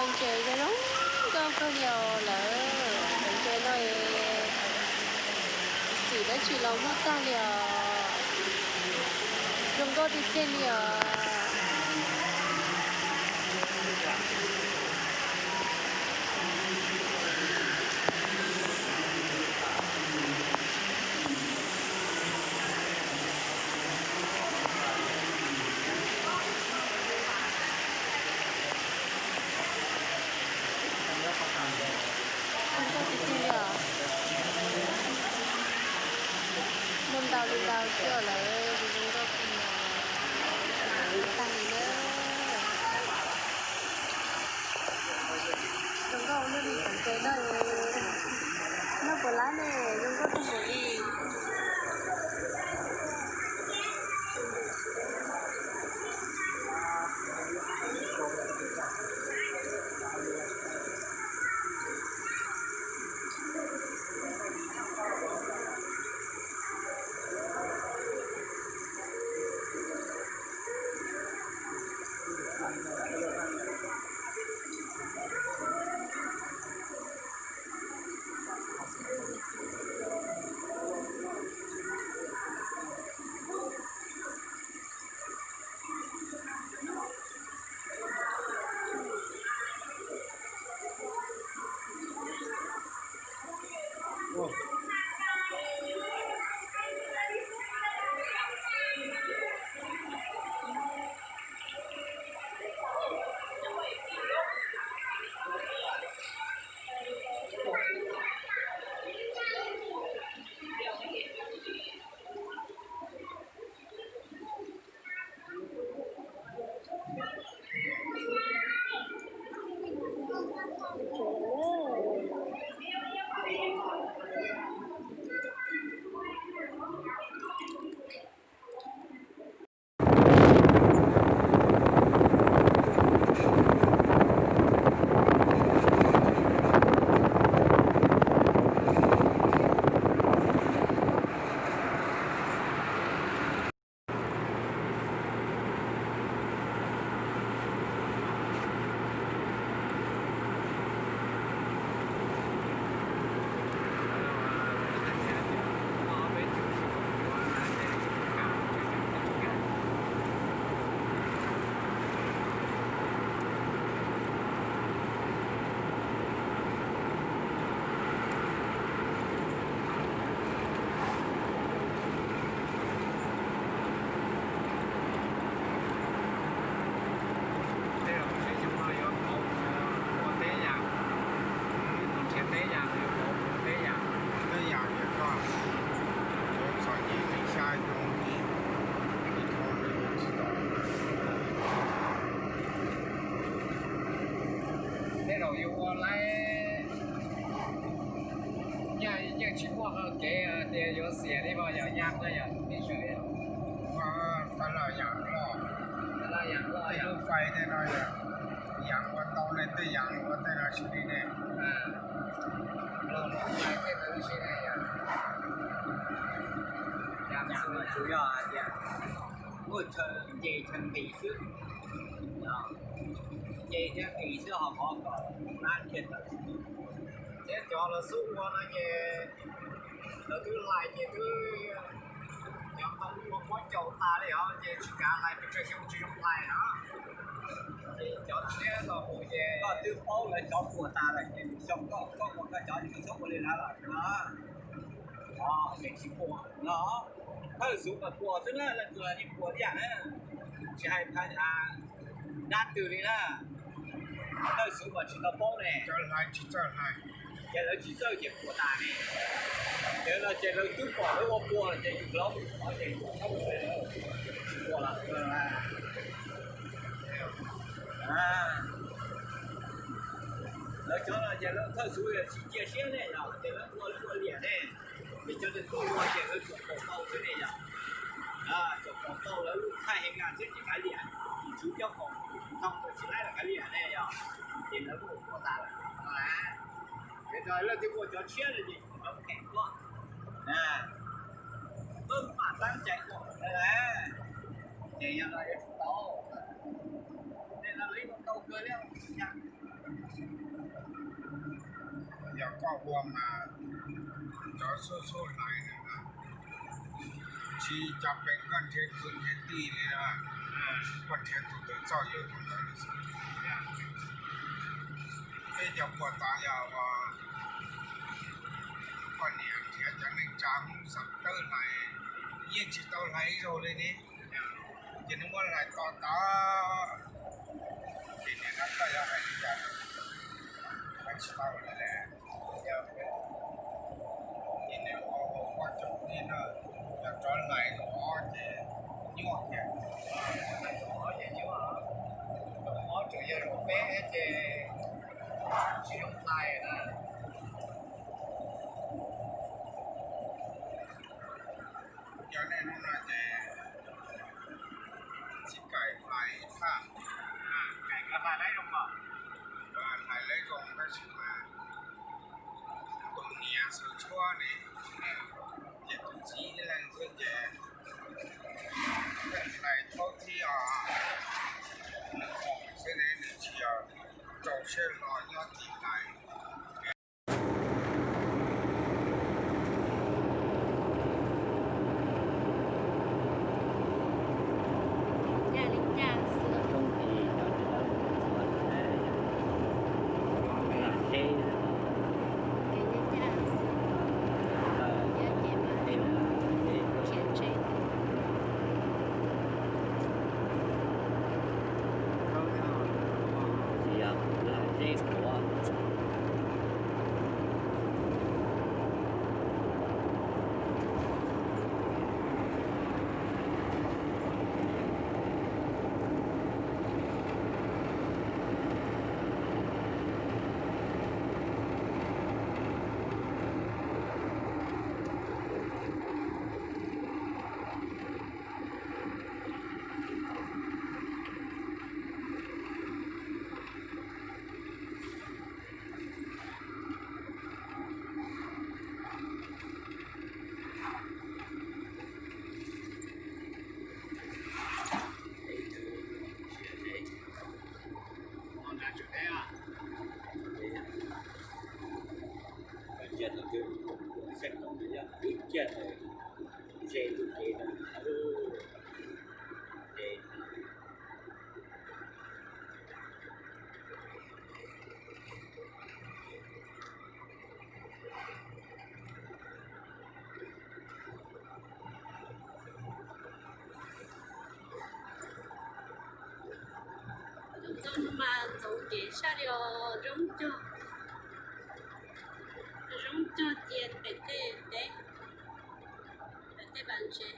Ntses zoo nkauj kawg li os lawm, ntses no es xim dab tsi los muaj tag li os. Zoo nkauj tiag tiag li os. Zoo nkauj tiag tiag li os. Muaj ntau li ntau xwb lawm, zoo nkauj kawg li os. Tag li na. Zoo nkauj ua luaj li cov ntses no, noj puas lab ne, zoo nkauj kawg nkaus li. Tej zaum tsib xyoo no yuav pauv ua teb yas, nrhiav teb yas, yuav pauv ua teb yas. Teb yas tias koj yuav txom nyem li xya xyoo li, ib qho no yuav tsis tau. Tej zaum yuav ua laib, yeej tsis muaj kev tias yuav xiam li mas yog yam no yog tej zaum, qhov loj yam loj, tej lub fais tej no yog yam ua tau ne, tej yam ua tej no tsis li ne. Los mus fais tej ntawd tsis ne yom. Yam no tsuas yog hais tias muaj chaw nce chaw nqis xwb, nce thiab nqis xwb ho qhov kom nab thiaj tawm. Thiab cov lawv xub ua no ces lawv twb hlais ces twb, cov tau ua muab caum tas li os ces tsis kav hlais pes tsawg xyoo tsis zoo hlais os. Ces cov tshiab los mus ces koj twb paub lawv cov puas tas lawm ces xyoo koj, koj ua koj cov tsis txhob ua li lawv lawm no. Ces tsis puas no. Thawj xuv mas puas xwb na, leej twg los yeej puas ib yam na. Tsis hais dab twg li na. Thawj xuv mas tsis tau paub ne. Cov hlais tsis txawj hlais, ces lawv tsis txawj ces puas tas ne. Ces no ces lawv twb pom lawv ua puas ces yus hloov, ces tsis puas lawm. Lawv cov no ces lawv thawj xuv tsis cia siab ne, ces lawv ua lawv ua liam ne. Ces cov tuaj ua ces lawv tsuas pom tau xwb ne yom. Tsuas pom tau lawv lub thaij heev na thiab ces kav liam, tswv cov khoom ntoo tsis laib los kav liam ne yom. Ces lawv kuj puas tas lawm. Ces leej twg ua cov tshiab no ces cov kheem tuaj, pab pam tab cai ua, ces yog no yuav tsum tau. Tej no lawv ua tau kawg li, tsis yam. Koj ua mas cov xub xub hlais no tsis cov pem koj nrhiav kwv nrhiav tij li no, koj nrhiav tus twg txoj yuav tus ntawd li xwb. Peb cov puag tod yog ua poj niam nrhiav cov neej tsa Hmoob xeem Tawb hlais, yeej tsis tau hlais ib zaug li ne. Ces nws muab hlais to tod, ces nim no koj yuav hais li cas? Hais tsis tau lawm. Ces nws ua ua poj tsoom li no, yog rov hlais zaum ob ces nyuaj thiab. Zaum ob tseem yog zaum peb ces tsis zoo hlais na. Cov neeg hnub no ces tsis kaim hlais thaj, kaim hlais lawv zoo os, hlais lawv zoo tab sis mas tus niam xwb tshuab ne, ces tus txiv ib leeg xwb ces hlais thaub thib os, nws khoom xwb ne, nws tsis yog rau siab hlo nyob tiv hlais. Tus no mas ntxoov kev saj li os, zoo cog, zoo cog cia pem tej teb, pem tej pas ntses.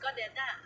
Koj diav tag.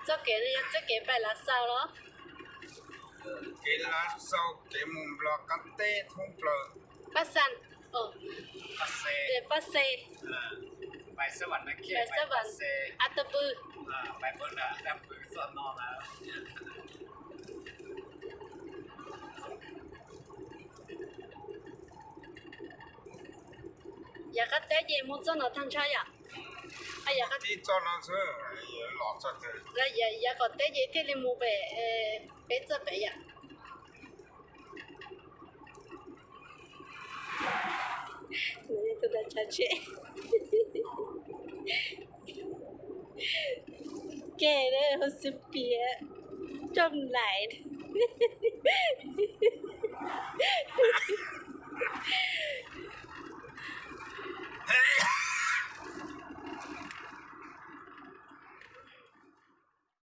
Txoj kev no yog txoj kev pais Lav Xaus los? Kev Lav Xaus, kev mus Nplog qab teb thoob plaws. Paj Xas, Paj Xas, Paj Xas, Atajpw. Yav qab teb ces mus txoj no tag nrho yom? Tib txoj no xwb, los txog twg? Yav qaum teb ces thiaj li mus pem, peb txoj pem yom. Tus dab tsa tsheb. Ke, hauv xwb piav rau lais.